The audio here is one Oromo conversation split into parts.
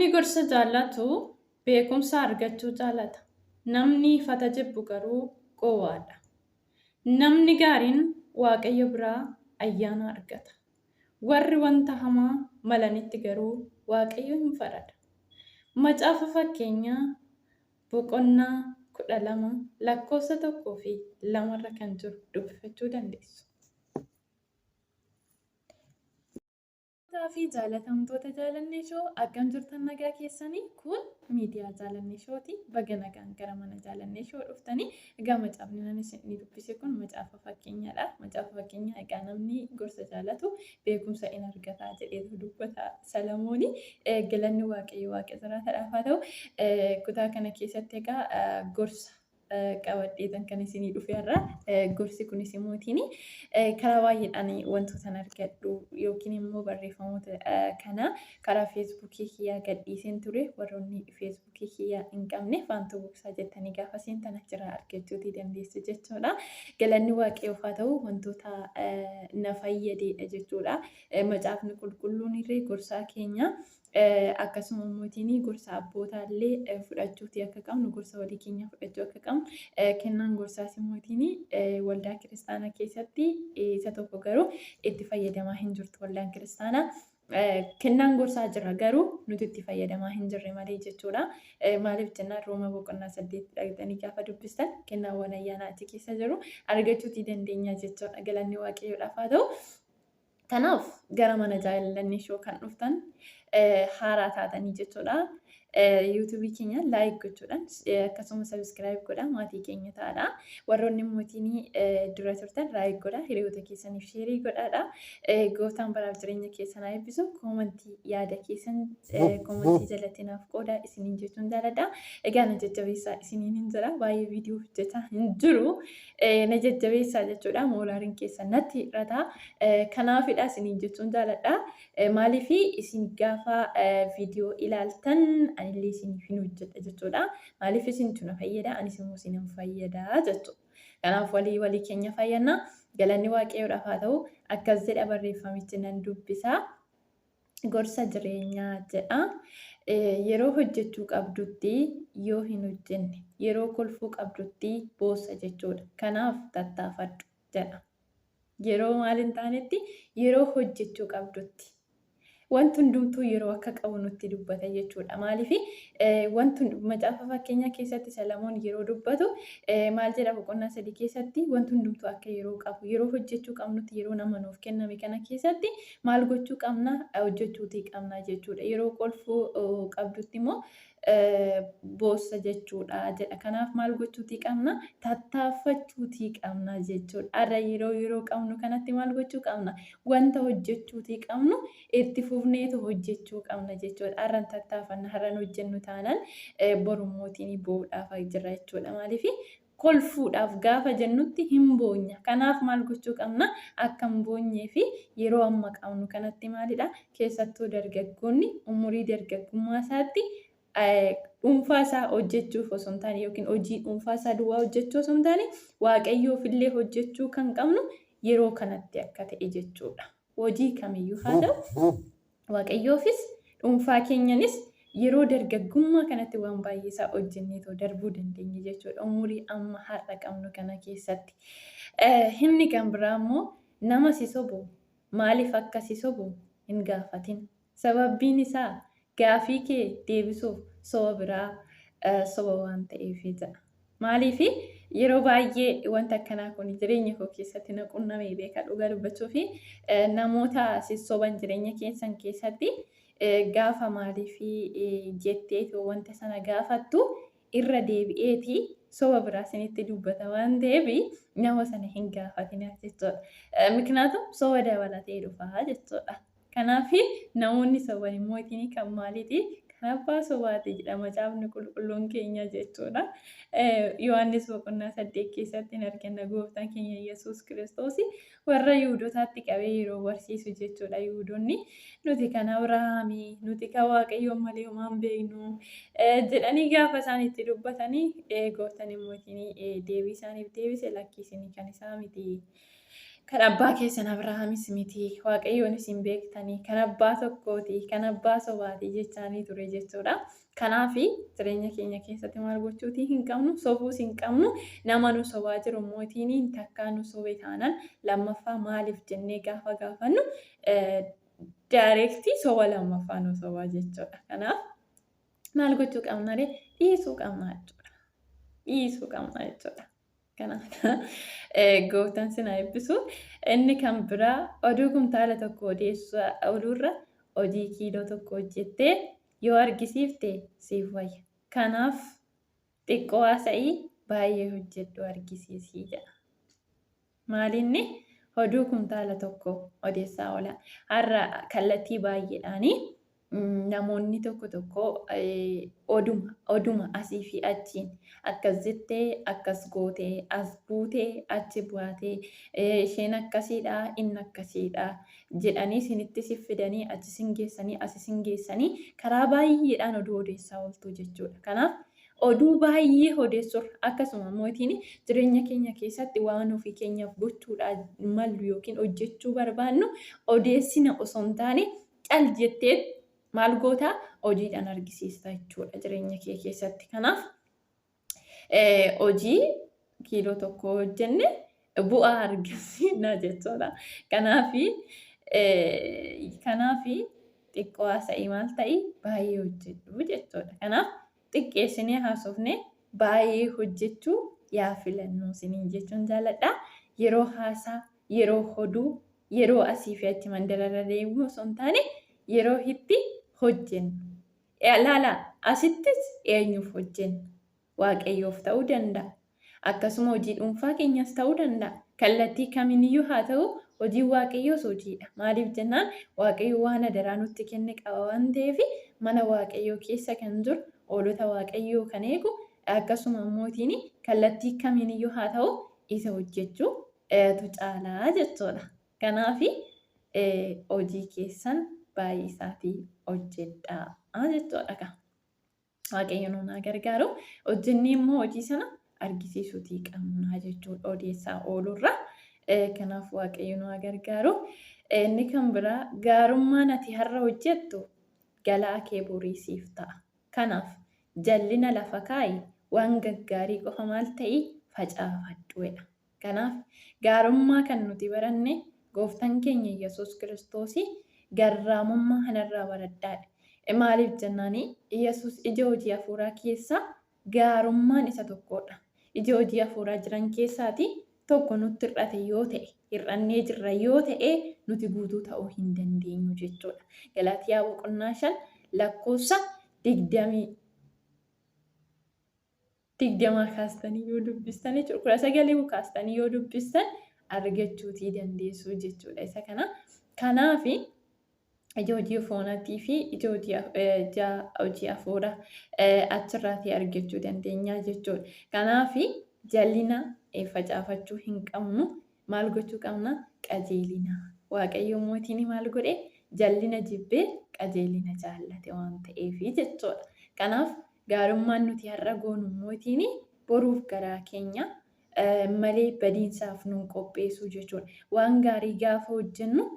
Namni gorsa jaallatu beekumsa argachuu jaalata. Namni ifata jibbu garuu gowwaadha. Namni gaariin Waaqayyo biraa ayyaana argata. Warri wanta hamaa malanitti garuu Waaqayyo hin farada. Macaafa Fakkeenyaa boqonnaa 12 lakkoofsa 1 fi 2 irra kan jiru dubbifachuu dandeessu. Kabajamtootaa fi jaalatamtoota Jaalannee Show akkam jirtan nagaa keessanii kun miidiyaa Jaalannee Showti baga nagaan gara mana Jaalannee Show dhuftanii egaa macaafni nan isin dubbise kun macaafa fakkeenyaadha macaafa fakkeenyaa egaa namni gorsa jaalatu beekumsa in argata jedheetu dubbata Salamooni galanni Waaqayyo waaqa jiraataadhaaf haa ta'u kutaa kana keessatti egaa gorsa qabadheetan kan isinii dhufe har'a. Gorsi kunis immoo karaa baay'eedhaan wantootan argadhu yookiin immoo barreeffamoota kana karaa feesbuukii kiyyaa gadhiiseen ture. Warroonni feesbuukii kiyyaa hin qabne Faantuu Buksaa jettanii gaafa seentan achirraa argachuutii dandeessu jechuudha. Galanni Waaqayyoof haa ta'u wantoota na fayyadeedha jechuudha. Macaafni qulqulluun illee gorsaa keenya. Akkasuma mootiin gorsa abbootaa illee fudhachuutii akka qabnu, gorsa walii keenyaa fudhachuu akka qabnu, kennaan gorsaas mootiin waldaa kiristaanaa keessatti isa tokko garuu itti fayyadamaa hin jirtu waldaan kiristaanaa. Kennaan gorsaa jira garuu nuti itti fayyadamaa hin jirre malee jechuudha. Maaliif jennaan Rooma boqonnaa 8 dhaqxanii gaafa dubbistan kennaawwan ayyaanaa achi keessa jiru argachuutii dandeenya jechuudha. Galanni Waaqayyoodhaaf haa ta'u. Kanaaf gara mana Jaallanni Show kan dhuftan haaraa taatanii jechuudha. Yuutuubii keenya laayik gochuudhaan akkasuma sabiskiraayib godhaa maatii keenya ta'aadha. Warroonni mootiin dura turtan laayik godhaa hiriyoota keessaniif sheerii godhaadha. Gooftaan baraaf jireenya keessan haa eebbisu. Koomantii yaada keessan koomantii jalatti naaf qoodaa isiniin jechuun jaaladha. Egaa na jajjabeessaa isiniin hin jira. Baay'ee viidiyoo hojjetaa hin jiru. Na jajjabeessaa jechuudha. Moolaariin keessan natti hir'ata. Kanaafidha isiniin jechuun jaaladha. Maaliif isin gaafa viidiyoo ilaaltan anillee isiniif hin hojjedha jechuudha. Maaliif isintu na fayyada anis immoo isinan fayyada jechuudha. Kanaaf walii walii keenya fayyadna. Galanni Waaqayyoodhaaf haa ta'u. Akkas jedha barreeffamichi nan dubbisa. Gorsa jireenyaa jedha. Yeroo hojjechuu qabdutti yoo hin hojjenne, yeroo kolfuu qabdutti boossa jechuudha. Kanaaf tattaafadhu jedha. Yeroo maal hin taanetti yeroo hojjechuu qabdutti. Wanti hundumtuu yeroo akka qabu nutti dubbata jechuudha. Maaliif wanti macaafa fakkeenyaa keessatti Salamoon yeroo dubbatu maal jedha boqonnaa 3 keessatti wanti hundumtuu akka yeroo qabu yeroo hojjechuu qabnutti yeroo nama nuuf kenname kana keessatti maal gochuu qabna hojjechuutii qabna jechuudha. Yeroo kolfuu qabdutti immoo boossa jechuudha jedha. Kanaaf maal gochuutii qabna? Tattaaffachuutii qabna jechuudha. Har'a yeroo yeroo qabnu kanatti maal gochuu qabna? Wanta hojjechuutii qabnu itti fufneetu hojjechuu qabna jechuudha. Har'an tattaafanna har'an hojjennu taanaan boru mootiin boo'uudhaaf jira jechuudha. Maaliif kolfuudhaaf gaafa jennutti hin boonya. Kanaaf maal gochuu qabna? Akka hin boonyee fi yeroo amma qabnu kanatti maalidha? Keessattuu dargaggoonni umurii dargaggummaa isaatti dhuunfaa isaa hojjechuuf osoo hin taane yookiin hojii dhuunfaa isaa duwwaa hojjechuu osoo hin taane Waaqayyoof illee hojjechuu kan qabnu yeroo kanatti akka ta'e jechuudha. Hojii kamiyyuu haa ta'u Waaqayyoofis dhuunfaa keenyanis yeroo dargaggummaa kanatti waan baay'ee isaa hojjenneetoo darbuu dandeenya jechuudha. Umurii amma har'a qabnu kana keessatti. Inni kan biraa immoo nama si sobu maaliif akka si sobu hin gaafatin. Sababbiin isaa gaafii kee deebisuuf soba biraa soba waan ta'eef jedha. Maaliif yeroo baay'ee wanta akkanaa kun jireenya koo keessatti na qunnamee beeka dhugaa dubbachuu fi namoota sissoban jireenya keessan keessatti gaafa maaliif jetteetoo wanta sana gaafattu irra deebi'eeti soba biraa isinitti dubbata waan ta'eef nama sana hin gaafatinaa jechuudha. Miknaatum soba dabalatee dhufa jechuudha. Kanaaf namoonni soban immoo itiin kan maaliiti? Kan abbaa sobaati jedha macaafni qulqulluun keenya jechuudha. Yohaannis boqonnaa 8 keessatti hin arganna gooftaan keenya Yesuus Kiristoos warra Yihudotaatti qabee yeroo barsiisu jechuudha. Yihudoonni nuti kan Abrahaamii, nuti kan Waaqayyoon malee homaa hin beeknu jedhanii gaafa isaan itti dubbatanii gooftaan immoo itiin deebii isaaniif deebise lakki isin kan isaa miti. Kan abbaa keessan Abrahaamis miti, Waaqayyoonis hin beektanii, kan abbaa tokkooti, kan abbaa sobaati jechaanii ture jechuudha. Kanaaf jireenya keenya keessatti maal gochuutii hin qabnu, sobuus hin qabnu, nama nu sobaa jiru mootiin takkaa nu sobe taanaan lammaffaa maaliif jennee gaafa gaafannu directly soba lammaffaa nu sobaa jechuudha. Kanaaf maal gochuu qabna ree? Dhiisuu qabna jechuudha. Dhiisuu qabna jechuudha. Kanaaf gooftaan sin haa eebbisu. Inni kan biraa oduu kumtaala tokko odeessu oduurra hojii kiiloo tokko hojjettee yoo argisiifte siif wayya. Kanaaf xiqqoo haasa'ii baay'ee hojjedhu argisiisii jedha. Maalinni oduu kumtaala tokko odeessaa oola. Har'a kallattii baay'eedhaanii namoonni tokko tokko oduma asii fi achiin akkas jettee, akkas gootee, as buutee, achi bu'aatee, isheen akkasiidha, inni akkasiidha jedhanii isinitti si fidanii, achi sin geessanii, as sin geessanii, karaa baay'eedhaan oduu odeessaa ooltu jechuudha. Kanaaf oduu baay'ee odeessuurra, akkasuma mootiin jireenya keenya keessatti waan ofii keenyaaf gochuudhaan mallu yookiin hojjechuu barbaannu odeessina osoo hin taane, cal jettee maal gootaa, hojiidhaan argisiista jechuudha jireenya kee keessatti. Kanaaf hojii kiiloo tokko hojjenne bu'aa argisiisna jechuudha. Kanaafi xiqqoo haasa'ii maal ta'i, baay'ee hojjedhu jechuudha. Kanaaf xiqqeessinee haasofnee baay'ee hojjechuu yaa filannoo isiniin jechuun jaalladha. Yeroo haasaa, yeroo oduu, yeroo asii fi achi mandararra deemuu osoo hin taane, yeroo itti hojjennu. Laala, asittis eenyuuf hojjenna? Waaqayyoof ta'uu danda'a. Akkasuma hojii dhuunfaa keenyas ta'uu danda'a. Kallattii kamiiniyyuu haa ta'u, hojiin Waaqayyoos hojiidha. Maaliif jennaan, Waaqayyo waan adaraa nutti kenne qaba waan ta'eef, mana Waaqayyoo keessa kan jiru, hoolota Waaqayyoo kan eegu, akkasuma mootiin kallattii kamiiniyyuu haa ta'u isa hojjechuu tu caalaa jechuudha. Kanaaf hojii keessan baay'isaatii hojjedhaa jechuudha. Waaqayyo nu haa gargaaru. Hojjennee immoo hojii sana argisiisuutii qabna jechuudha odeessaa oolurra. Kanaaf Waaqayyo nu haa gargaaru. Inni kan biraa, gaarummaan ati har'a hojjettu galaa kee borii siif ta'a. Kanaaf jallina lafa kaa'i, waan gaggaarii qofa maal ta'i, facaafadhuedha. Kanaaf gaarummaa kan nuti baranne gooftaan keenya Yesuus Kiristoos garraamummaa kanarraa baradhaadha. Maaliif jennaani, Yesuus ija hojii hafuuraa keessaa gaarummaan isa tokkodha. Ija hojii hafuuraa jiran keessaati tokko nutti hir'ate yoo ta'e, hir'annee jirra yoo ta'e, nuti guutuu ta'uu hin dandeenyu jechuudha. Galaatiyaa boqonnaa 5 lakkoofsa 20 kaastanii yoo dubbistan jechuudha. 19 kaastanii yoo dubbistan argachuutii dandeessu jechuudha isa kana. Kanaafi ija hojii foonaatii fi ija hojii hafuuraa achirraatii argachuu dandeenya jechuudha. Kanaafi jallina facaafachuu hin qabnu. Maal gochuu qabna? Qajeelina. Waaqayyo mootiin maal godhe? Jallina jibbee qajeelina jaallate waan ta'eef jechuudha. Kanaaf gaarummaan nuti har'a goonu mootiin boruuf garaa keenya malee badiinsaaf nu qopheessu jechuudha. Waan gaarii gaafa hojjennu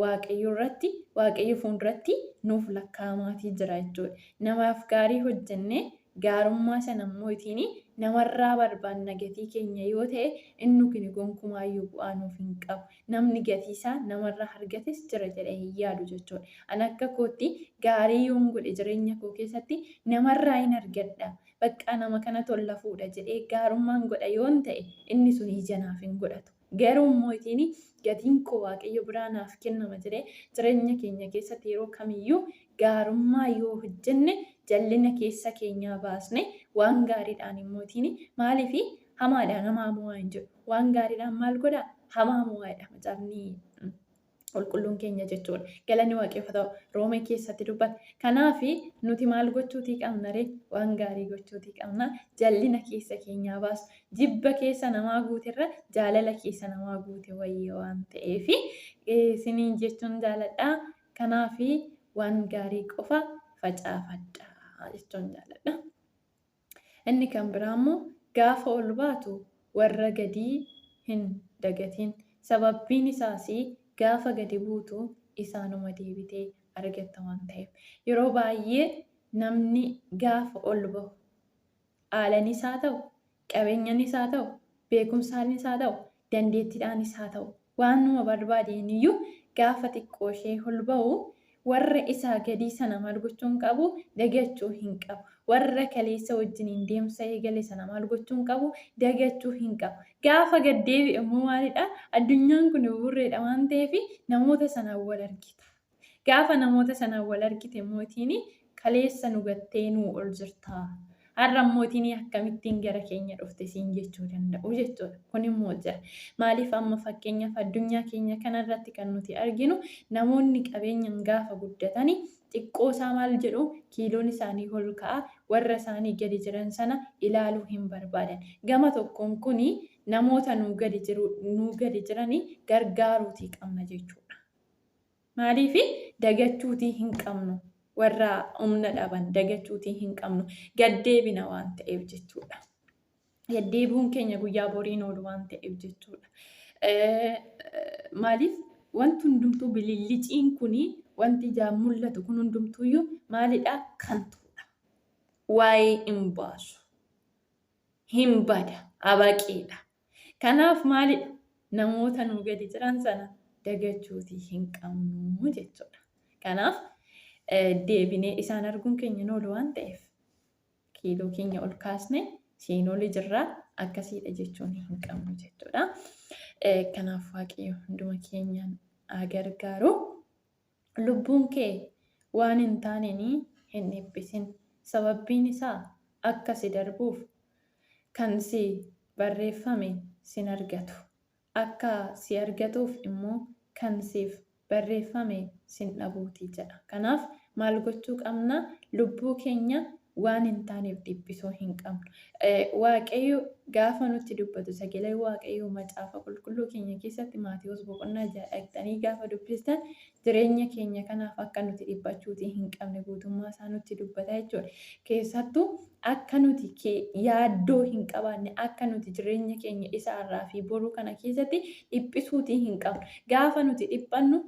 Waaqayyo irratti, Waaqayyo fuulduratti nuuf lakkaa'amaatii jira jechuudha. Namaaf gaarii hojjennee gaarummaa sana mootiin namarraa barbaanna gatii keenya yoo ta'e, inni kun gonkumaayyuu bu'aa nuuf hin qabu. Namni gatii isaa namarraa argates jira jedhee hin yaadu jechuudha. Ani akka kootti gaarii yoon godhe jireenya koo keessatti namarraa hin argadha. Bakka nama kana tolla fuudha jedhee gaarummaan godha yoon ta'e, inni sun ija naaf hin godhatu. Garuu mootiin gatiin koo Waaqayyo biraa naaf kennama jedhee jireenya keenya keessatti yeroo kamiyyuu gaarummaa yoo hojjenne, jallina keessa keenyaa baasne, waan gaariidhaan mootiin, maaliif hamaadhaan hamaa mo'aa hin jedhu. Waan gaariidhaan maal godhaa? Hamaa mo'aadha macaafni qulqulluun keenya jechuudha. Galanni Waaqayyoof ta'u, Roomee keessatti dubbata. Kanaaf nuti maal gochuutii qabna ree? Waan gaarii gochuutii qabna. Jallina keessa keenyaa baasu. Jibba keessa namaa guuterra jaalala keessa namaa guute wayya waan ta'eef isiniin jechuun jaaladha. Kanaaf waan gaarii qofa facaafadha jechuun jaaladha. Inni kan biraa immoo, gaafa ol baatu warra gadii hin dagatin. Sababbiin isaas gaafa gadi buutu isaanuma deebitee argatta waan ta'eef. Yeroo baay'ee namni gaafa ol bahu haalanis haa ta'u, qabeenyanis haa ta'u, beekumsaanis haa ta'u, dandeettiidhaanis haa ta'u, waanuma barbaadeen iyyuu gaafa xiqqoo ishee ol bahu warra isaa gadii sana maal gochuu hin qabu? Dagachuu hin qabu. Warra kaleessa wajjiniin deemsa eegale sana maal gochuu hin qabu? Dagachuu hin qabu. Gaafa gad deebi'e immoo maalidha? Addunyaan kun buburreedha waan ta'eef namoota sanaan wal argita. Gaafa namoota sanaan wal argite mootiin kaleessa nu gattee nuu ol jirta. Har'a mootiin akkamittiin gara keenya dhufte siin jechuu danda'u jechuudha. Kun immoo jira. Maaliif amma fakkeenyaaf addunyaa keenya kanarratti kan nuti arginu namoonni qabeenyaan gaafa guddatani xiqqoo isaa maal jedhu kiiloon isaanii ol ka'a warra isaanii gadi jiran sana ilaaluu hin barbaadan. Gama tokkoon kuni namoota nuu gadi jiru nuu gadi jiranii gargaaruutii qabna jechuudha. Maaliif dagachuutii hin qabnu warra humna dhaban dagachuutii hin qabnu gaddeebina waan ta'eef jechuudha. Gaddeebi'uun keenya guyyaa boriin oolu waan ta'eef jechuudha. Maaliif wanti hundumtuu bililliciin kuni wanti ijaan mul'atu kun hundumtuuyyuu maalidha? Kantuudha. Waa'ee hin baasu. Hin bada. Abaqiidha. Kanaaf maalidha? Namoota nuu gadi jiran sana dagachuutii hin qabnu jechuudha. Kanaaf deebinee isaan arguun keenya hin oolu waan ta'eef kiiloo keenya ol kaasne siin oli jirraa akkasiidha jechuun hin qabnu jechuudha. Kanaaf Waaqayyo hunduma keenyaan haa gargaaru. Lubbuun kee waan hin taaneen hin dhiphisin. Sababbiin isaa akka si darbuuf kan si barreeffame sin argatu. Akka si argatuuf immoo kan siif barreeffame sin dhabuutii jedha. Kanaaf maal gochuu qabna? Lubbuu keenya waan hin taaneef dhiphisuu hin qabnu. Waaqayyo gaafa nutti dubbatu sagalee Waaqayyoo macaafa qulqulluu keenya keessatti Maatewos boqonnaa 6 dhaqxanii gaafa dubbistan jireenya keenya kanaaf akka nuti dhiphachuutii hin qabne guutummaa isaa nutti dubbata jechuudha. Keessattuu akka nuti yaaddoo hin qabaanne akka nuti jireenya keenya isa har'aa fi boruu kana keessatti dhiphisuutii hin qabnu. Gaafa nuti dhiphannu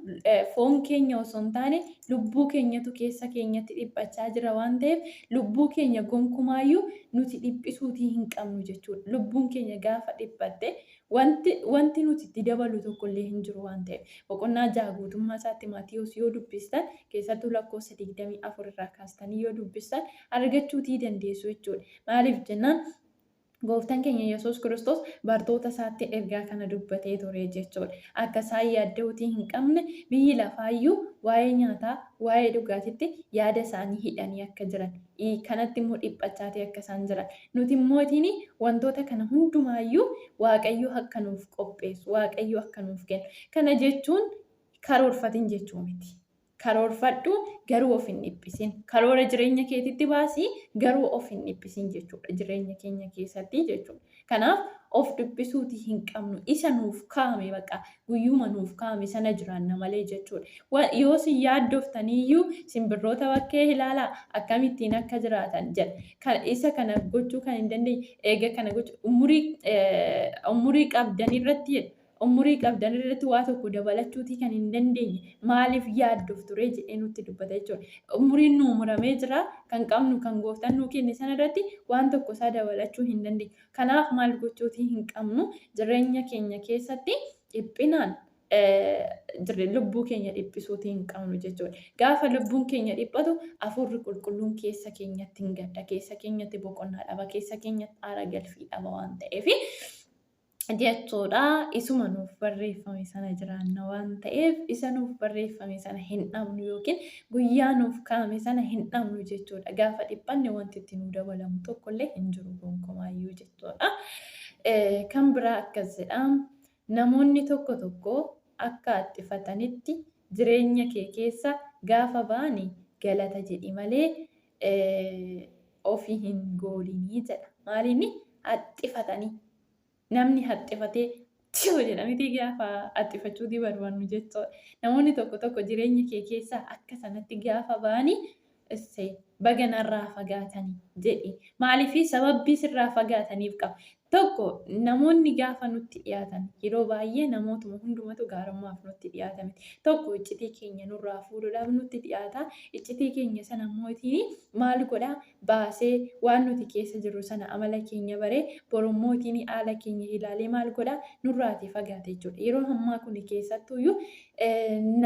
foon keenya osoo hin taane lubbuu keenyatu keessa keenyatti dhiphachaa jira waan ta'eef lubbuu keenya gonkumaayyuu nuti dhiphisuutii hin qabnu jechuudha. Lubbuun keenya gaafa dhiphatte wanti nuti itti dabalu tokkollee hin jiru waan ta'eef. Boqonnaa 6 guutummaa isaatti Maatiyuus yoo dubbistan keessattuu lakkoofsa 24 irraa kaastanii yoo dubbistan argachuutii dandeessu jechuudha. Maaliif jennaan Gooftaan keenya Yesuus Kiristoos bartoota isaatti ergaa kana dubbatee ture jechuudha. Akka isaan yaadda'uutii hin qabne biyyi lafaayyuu waa'ee nyaataa, waa'ee dhugaatiitti yaada isaanii hidhanii akka jiran, kanatti immoo dhiphachaatii akka isaan jiran. Nuti immootiin wantoota kana hundumaayyuu Waaqayyo akka nuuf qopheessu, Waaqayyo akka nuuf kennu. Kana jechuun karoorfatin jechuu miti. Karoorfadhu garuu of hin dhiphisin. Karoora jireenya keetitti baasii garuu of hin dhiphisin jechuudha jireenya keenya keessatti jechuudha. Kanaaf of dhiphisuuti hin qabnu. Isa nuuf kaa'ame baqa guyyuma nuuf kaa'ame sana jiraanna malee jechuudha. Yoo sin yaaddoftaniyyuu simbirroota bakkee ilaalaa akkamittiin akka jiraatan jedha. Kan isa kana gochuu kan hin dandeenye eega kana gochuu umurii qabdan irratti jedha. Umurii qabdan irratti waa tokko dabalachuutii kan hin dandeenye maaliif yaaddoftu ree jedhee nutti dubbata jechuudha. Umuriin nuu muramee jira kan qabnu kan gooftaan nuu kenne sana irratti waan tokko isaa dabalachuu hin dandeenyu. Kanaaf maal gochuutii hin qabnu jireenya keenya keessatti dhiphinaan lubbuu keenya dhiphisuutii hin qabnu jechuudha. Gaafa lubbuun keenya dhiphatu hafuurri qulqulluun keessa keenyatti hin gadda, keessa keenyatti boqonnaa dhaba, keessa keenyatti aara galfii dhaba waan ta'eef jechuudha. Isuma nuuf barreeffame sana jiraanna waan ta'eef isa nuuf barreeffame sana hin dhabnu yookiin guyyaa nuuf kaa'ame sana hin dhabnu jechuudha. Gaafa dhiphanne wanti itti nu dabalamu tokkollee hin jiru gonkumaayyuu jechuudha. Kan biraa akkas jedha. Namoonni tokko tokko akka haxxifatanitti jireenya kee keessa gaafa ba'ani galata jedhi malee ofi hin goolinii jedha. Maaliini haxxifatanii namni haxxifatee tiyoo jedha miti gaafa haxxifachuutii barbaannu jechuudha. Namoonni tokko tokko jireenya kee keessaa akka sanatti gaafa ba'anii issee baga narraa fagaatanii jedhi. Maaliifii sababbii sirraa fagaataniif qaba. Tokko namoonni gaafa nutti dhiyaatan yeroo baay'ee namootuma hundumatu gaarummaaf nutti dhiyaata miti. Tokko iccitii keenya nurraa fuudhuudhaaf nutti dhiyaata. Iccitii keenya sana mootiin maal godhaa baasee waan nuti keessa jirru sana amala keenya baree borummootiin haala keenya ilaalee maal godhaa nurraatii fagaate jechuudha. Yeroo ammaa kun keessattuyyuu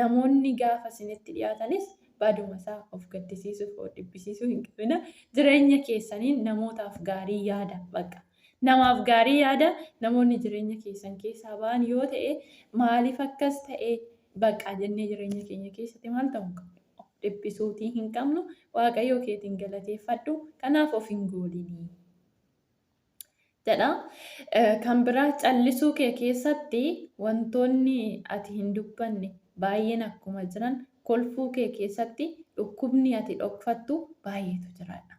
namoonni gaafa isinitti dhiyaatanis baduma isaa of gaddisiisuuf of dhibbisiisuu hin qabina. Jireenya keessaniin namootaaf gaarii yaada baqa. Namaaf gaarii yaada namoonni jireenya keessan keessaa ba'an yoo ta'e maaliif akkas ta'e baqa jennee jireenya keenya keessatti maal ta'uu hin qabnu. Of dhiphisuutii hin qabnu. Waaqayyoo keetiin galateeffadhu. Kanaaf of hin goolinii. Jedha. Kan biraa callisuu kee keessatti wantoonni ati hin dubbanne baay'een akkuma jiran kolfuu kee keessatti dhukkubni ati dhokfattu baay'eetu jiraadha.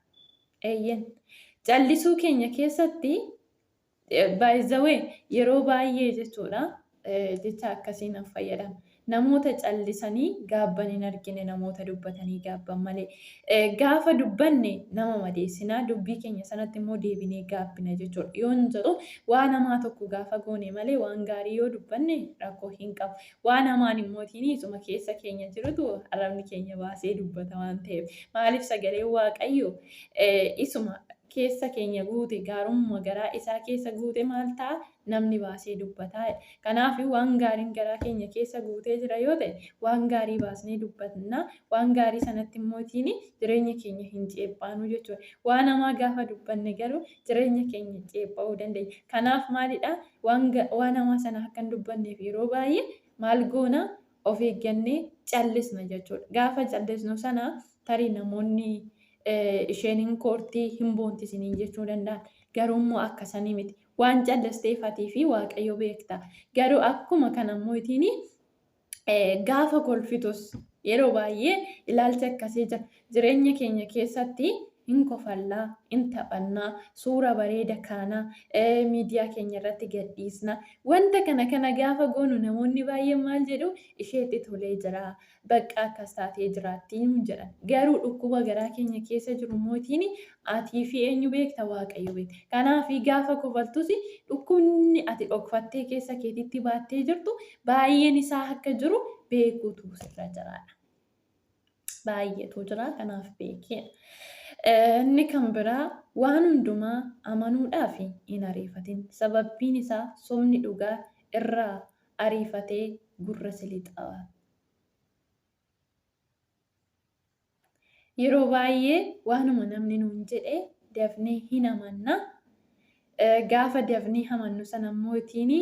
Eeyyen. Callisuu keenya keessatti by the way yeroo baay'ee jechuudha jecha akkasii nan fayyadama. Namoota callisanii gaabban hin argine namoota dubbatanii gaabban malee. Gaafa dubbanne nama madeessinaa dubbii keenya sanatti immoo deebinee gaabbina jechuudha. Yoon jedhu waan hamaa tokko gaafa goone malee waan gaarii yoo dubbanne rakkoo hin qabu. Waan hamaan immootiin isuma keessa keenya jirutu arrabni keenya baasee dubbata waan ta'eef. Maaliif sagaleen Waaqayyoo isuma keessa keenya guute gaarummaa garaa isaa keessa guute maal ta'a namni baasee dubbataa. Kanaaf waan gaariin garaa keenya keessa guutee jira yoo ta'e waan gaarii baasnee dubbatna. Waan gaarii sanatti immootiin jireenya keenya hin ceephaanu jechuudha. Waan hamaa gaafa dubbanne garuu jireenya keenya ceepha'uu dandeenya. Kanaaf maalidha waan hamaa sana akka hin dubbanneef yeroo baay'ee maal goona of eeggannee callisna jechuudha. Gaafa callisnu sana tarii namoonni isheen hin koortii hin boonti isiniin jechuu danda'an. Garuu immoo akkasanii miti. Waan callisteef atii fi Waaqayyo beekta. Garuu akkuma kana immoo gaafa kolfitus yeroo baay'ee ilaalchi akkasii jira. Jireenya keenya keessatti hin kofallaa, hin taphannaa, suura bareeda kaanaa, miidiyaa keenya irratti gadhiisna. Wanta kana kana gaafa goonu namoonni baay'een maal jedhu isheetti tolee jira. Bakka akkas taatee jiraatti nuun jedhan. Garuu dhukkuba garaa keenya keessa jiru mootiin atii fi eenyu beekta Waaqayyo beekta. Kanaaf gaafa kofaltus dhukkubni ati dhokfattee keessa keetitti baattee jirtu baay'een isaa akka jiru beekuutu sirra jiraadha. Baay'eetu jira kanaaf beekee. Inni kan biraa waan hundumaa amanuudhaaf hin ariifatin. Sababbiin isaa sobni dhugaa irraa ariifatee gurra si lixa. Yeroo baay'ee waanuma namni nuun jedhe dafnee hin amanna. Gaafa dafnee amannu sana mootiin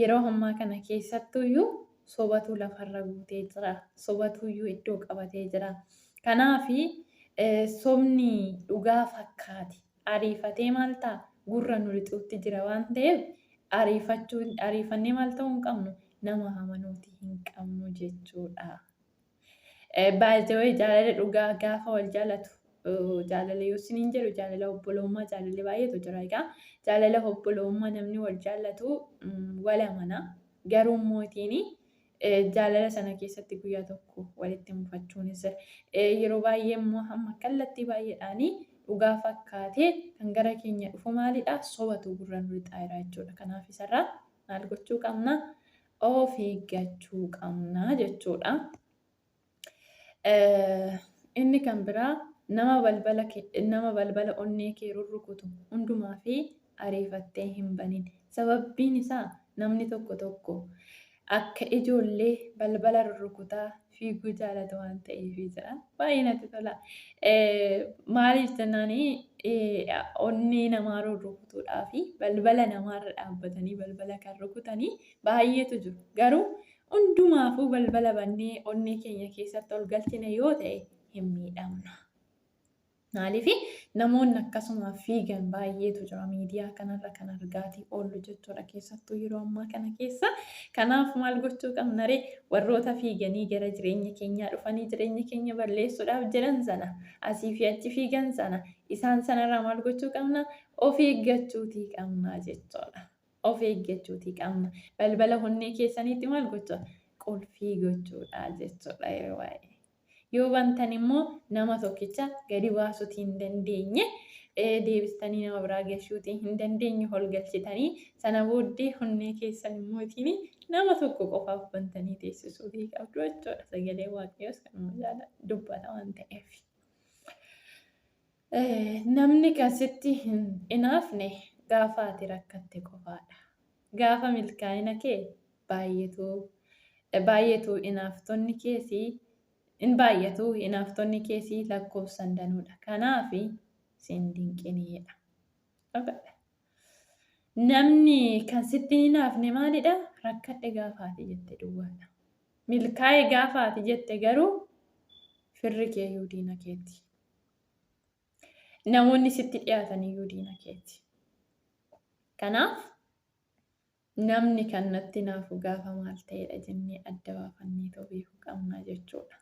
yeroo ammaa kana keessattuyyuu sobatu lafarra guutee jira. Sobatuyyuu iddoo qabatee jira. Kanaaf sobni dhugaa fakkaate ariifatee maal ta'a gurra nu lixuutti jira waan ta'eef ariifannee maal ta'uu hin qabnu nama amanuuti hin qabnu jechuudha. Baay'ee jaalala dhugaa gaafa wal jaalatu jaalala yoo isiniin jedhu jaalala obbolummaa jaalalli baay'eetu jira egaa jaalala obbolummaa namni wal jaalatu wal amana garuu mootiin jaalala sana keessatti guyyaa tokko walitti mufachuunis jira. Yeroo baay'ee immoo hamma kallattii baay'eedhaanii dhugaa fakkaatee kan gara keenya dhufu maalidha? Sobatu gurra nu lixaa jira jechuudha. Kanaaf isarraa maal gochuu qabna? Of eeggachuu qabna jechuudha. Inni kan biraa nama balbala onnee kee rurrukutu hundumaa fi ariifattee hin banin. Sababbiin isaa namni tokko tokko akka ijoollee balbala rurrukutaa fiiguu jaalatu waan ta'eef jedha. Baay'ee natti tola. Maaliif jennaan onnee namaa rurrukutuudhaa fi balbala namaarra dhaabbatanii balbala kan rukutanii baay'eetu jiru. Garuu hundumaafuu balbala bannee onnee keenya keessatti ol galchine yoo ta'e hin miidhamna. Maaliif namoonni akkasuma fiigan baay'eetu jira miidiyaa kanarra kan argaatii oollu jechuudha keessattuu yeroo ammaa kana keessa. Kanaaf maal gochuu qabna ree warroota fiiganii gara jireenya keenyaa dhufanii jireenya keenya balleessuudhaaf jedhan sana asii fi achi fiigan sana isaan sanarraa maal gochuu qabna of eeggachuutii qabna jechuudha. Of eeggachuutii qabna. Balbala onnee keessaniitti maal gochuu qulfii gochuudha jechuudha yeroo baay'ee. Yoo bantan immoo nama tokkicha gadi baasuutii hin dandeenye, deebistanii nama biraa galchuutii hin dandeenye. Ol galchitanii sana booddee onnee keessan immootiin nama tokko qofaaf bantanii teessisuutii qabdu jechuudha. Sagalee Waaqayyoos kanuma jaala dubbata waan ta'eef. Namni kan sitti hin inaafne gaafa ati rakkatte qofaadha. Gaafa milkaa'ina kee baay'eetu baay'eetu inaaftonni keesii in baay'atu, inaaftonni keesii lakkoofsan danuudha. Kanaaf sin dinqiniidha. Dhugaadha. Namni kan sitti hin inaafne maalidha? Rakkadhe gaafa ati jette duwwaadha. Milkaa'e gaafa ati jette garuu firri kee iyyuu diina keeti. Namoonni sitti dhiyaatan iyyuu diina keeti. Kanaaf namni kan natti naafu gaafa maal ta'edha jennee adda baafannee too beekuu qabna jechuudha.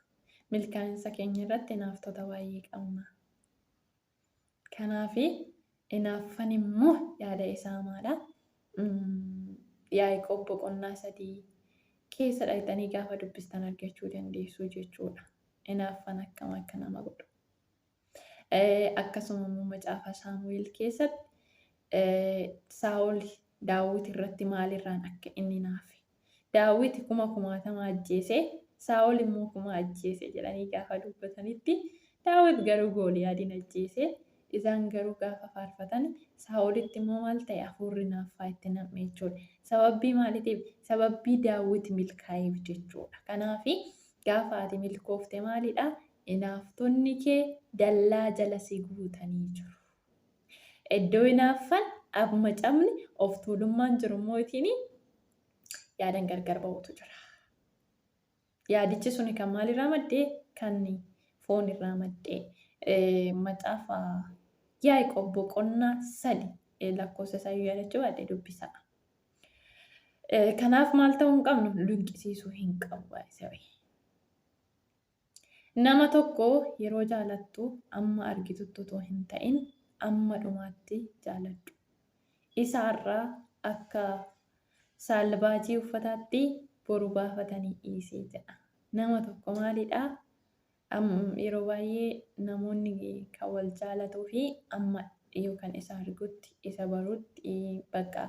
Milkaa'insa keenya irratti inaaftota baay'ee qabna. Kanaaf inaaffan immoo yaada isaa maadha? Yaaqoob boqonnaa 3 keessa dhaqxanii gaafa dubbistan argachuu dandeessu jechuudha. Inaaffan akkam akka nama godhu. Akkasuma immoo macaafa Saamu'eel keessatti Saa'ol Daawit irratti maalirraan akka inni naafe. Daawit kuma kumaatama ajjeese, Saa'ol immoo kuma ajjeese jedhanii gaafa dubbatanitti, Daawit garuu Gooliyaadiin ajjeese. Isaan garuu gaafa faarfatan Saa'olitti immoo maal ta'e? Hafuurri naaffaa itti nam'e jechuudha. Sababbii maaliitiif? Sababbii Daawit milkaa'eef jechuudha. Kanaaf gaafa ati milkoofte maalidha? Inaaftonni kee dallaa jala si guutanii jiru. Iddoo inaaffan, amma cabni, of tuulummaan jiru mootiin yaadan gargar ba'utu jira. Yaadichi suni kan maalirraa maddee? Kan foon irraa maddee. Macaafa Yaaqoob boqonnaa 3 lakkoofsa isaa yoo yaadachuu baadhe dubbisaa. Kanaaf maal ta'uu hin qabnu? Lunqisiisuu hin qabu baay'isawee. Nama tokko yeroo jaalattu amma argitutti otoo hin ta'in amma dhumaatti jaaladhu. Isa har'aa akka saalbaajii uffataatti boru baafatanii dhiisii jedha. Nama tokko maalidha? Yeroo baay'ee namoonni kan wal jaalatuu fi amma yookaan isa argutti, isa barutti, bakka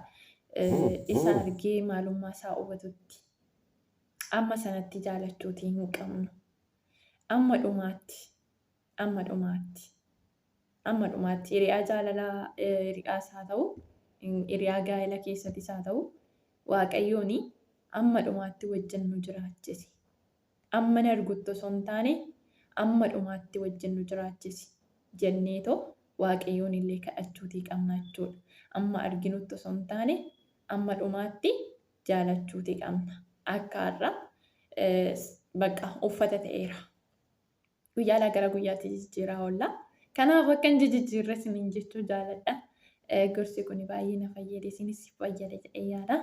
isa argee maalummaa isaa hubatutti amma sanatti jaalachuutii hin qabnu. Amma dhumaatti, amma dhumaatti, amma dhumaatti hiriyaa jaalalaa hiriyaas haa ta'u, hiriyaa gaa'ela keessattis haa ta'u, Waaqayyoon amma dhumaatti wajjin nu jiraachisi. Amma argutti osoo hin taane amma dhumaatti wajjin nu jiraachisi jenneetoo Waaqayyoon illee kadhachuutii qabna jechuudha. Amma arginutti osoo hin taane amma dhumaatti jaalachuutii qabna. Akka har'a bakka uffata ta'eera. Guyyaadhaa gara guyyaatti jijjiiraa oolla. Kanaaf akka hin jijjiirre isiniin jechuu jaaladha. Gorsi kun baay'ee na fayyade, isinis fayyada jedhee yaada.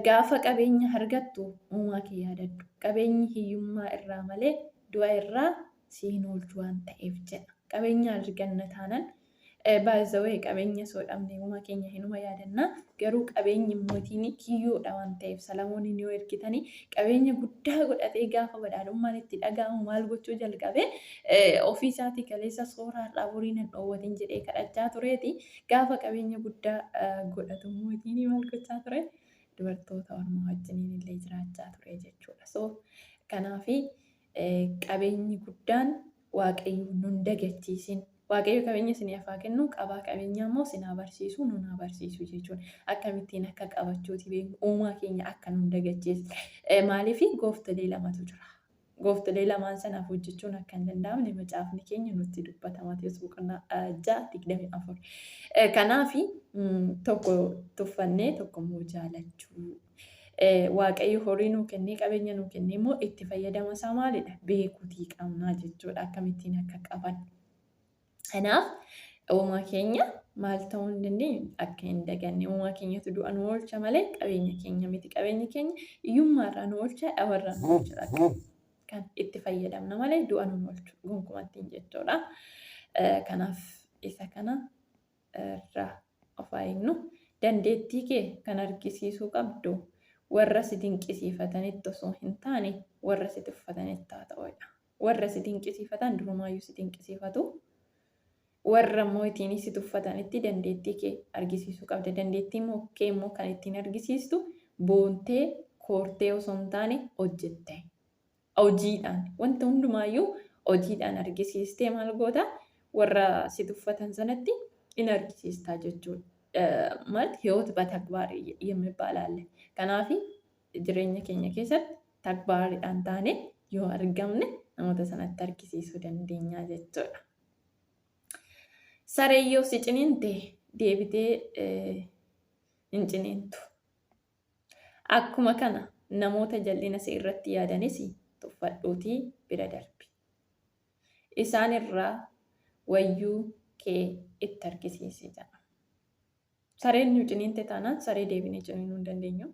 Gaafa qabeenya argattu uumaa kee yaadadhu. Qabeenyi hiyyummaa irraa malee du'a irraa si hin oolchu waan ta'eef jedha. Qabeenya arganna taanan, baay'ee qabeenya soo dhabne uumaa keenya hinuma yaadanna. Garuu qabeenyi mootiin kiyyoodha waan ta'eef, Salamooniin yoo ergitanii qabeenya guddaa godhatee gaafa badhaadhummaan itti dhaga'amu maal gochuu jalqabe? Ofii isaatii kaleessa sooraarraa borii nan dhoowwatin jedhee kadhachaa tureeti. Gaafa qabeenya guddaa godhatu mootiin maal gochaa ture? Dubartoota ormaa wajjiniin illee jiraachaa ture jechuudha. So kanaafi qabeenyi guddaan Waaqayyo nun dagachiisin. Waaqayyo qabeenya isiniif haa kennu, qabaa qabeenyaa immoo isin haa barsiisu, nun haa barsiisu jechuudha. Akkamittiin akka qabachuuti beeknu, uumaa keenya akka nun dagachiisne. Maaliif gooftolee lamatu jira. Gooftolee lamaan sanaaf hojjechuun akka hin danda'amne macaafni keenya nutti dubbata. Maatiyus boqonnaa 6:24. Kanaaf tokko tuffannee tokko immoo jaalachuu. Waaqayyo horii nuu kennee, qabeenya nuu kennee immoo itti fayyadama isaa maalidha? Beekuutii qabnaa jechuudha. Akkamittiin akka qaban. Kanaaf uumaa keenya maal ta'uu hin dandeenyu akka hin daganne. Uumaa keenyatu du'a nu oolcha malee qabeenya keenya miti. Qabeenyi keenya hiyyummaarraa nu oolcha, dhabarraa nu oolcha. Kan itti fayyadamna malee du'a nu oolchu gonkumattiin jechuudha. Kanaaf isa kana irraa of haa eegnu. Dandeettii kee kan argisiisuu qabdu warra si dinqisiifatanitti osoo hin taane warra si tuffatanitti haa ta'udha. Warra si dinqisiifatan durumaayyuu si dinqisiifatu. Warra immoo ittiin si tuffatanitti dandeettii kee argisiisuu qabda. Dandeettii kee immoo kan ittiin argisiistu boontee koortee osoo hin taane hojjette. Hojiidhaan wanta hundumaayyuu hojiidhaan argisiistee maal goota warra si tuffatan sanatti in argisiistaa jechuudha. ማለት ህይወት በተግባር የሚባል አለ። Kanaaf jireenya keenya keessatti tagbaariidhaan taane yoo argamne namoota sanatti argisiisuu dandeenya jechuudha. Saree yoo si ciniinte deebitee hin ciniintu. Akkuma kana namoota jal'ina si irratti yaadanis tuffadhuutii bira darbi. Isaan irraa wayyuu kee itti argisiisi jedha. Sareen nu ciniinte taanaan saree deebinee ciniinuu hin dandeenyu.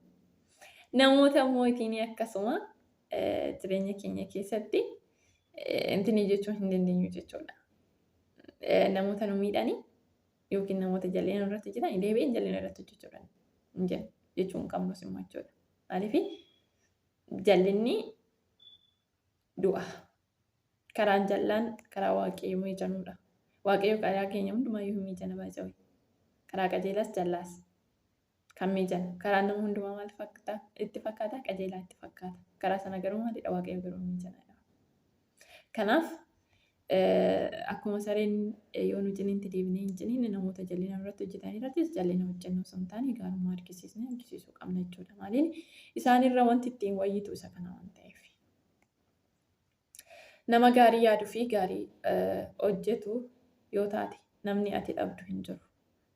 Namoota immoo ittiin akkasuma jireenya keenya keessatti intini jechuu hin dandeenyu jechuudha. Namoota nu miidhanii yookiin namoota jal'ina irratti jiran deebi'een jal'ina irratti hojjechuudha hin jennu jechuu hin qabnus immoo jechuudha. Maaliif jal'inni du'a. Karaan jal'aan karaa waaqayyoo mijanuudha. Waaqayyo karaa keenya hundumaayyuu hin mijana baay'ee. Karaa qajeelaas jallaas kan mijanu. Karaan nama hundumaa maal fakkaata? Itti fakkaata? Qajeelaa itti fakkaata. Karaa sana garuu maalidha? Waaqayyo garuu mijanaadha. Kanaaf akkuma sareen yoo nu ciniinte deebinee hin ciniinne namoota jal'ina irratti hojjetan irrattis jal'ina hojjennu osoo hin taane gaarummaa argisiisnee argisiisuu qabna jechuudha. Maaliin isaanirra wanti ittiin wayyitu isa kana waan ta'eef. Nama gaarii yaaduu fi gaarii hojjetu yoo taate namni ati dhabdu hin jiru.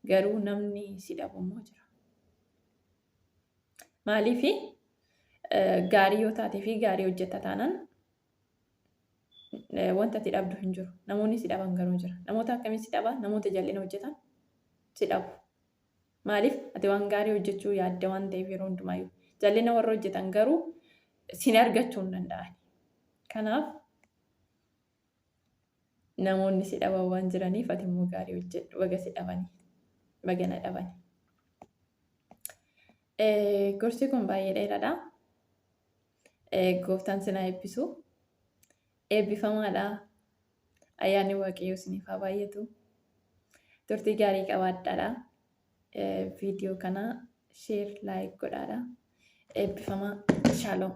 Garuu namni si dhabu immoo jira. Maaliif gaarii yoo taatee fi gaarii hojjetta taanaan wanta ati dhabdu hin jiru. Namoonni si dhaban garuu jira. Namoota akkamii si dhaba? Namoota jal'ina hojjetan si dhabu. Maaliif ati waan gaarii hojjechuu yaadda waan ta'eef yeroo hundumaayyuu. Jal'ina warra hojjetan garuu sin argachuu hin danda'an. Kanaaf namoonni si dhaban waan jiraniif ati immoo gaarii hojjedhu. Baga si dhabanii. Baga na dhabanii. Gorsi kun baay'ee dheeraadha. Gooftaan sin haa eebbisu. Eebbifamaadha. Ayyaanni Waaqayyoo isiniif haa baay'atu. Turtii gaarii qabaadhaadha. Viidiyoo kana share, like godhaadha. Eebbifamaa. Shaaloom.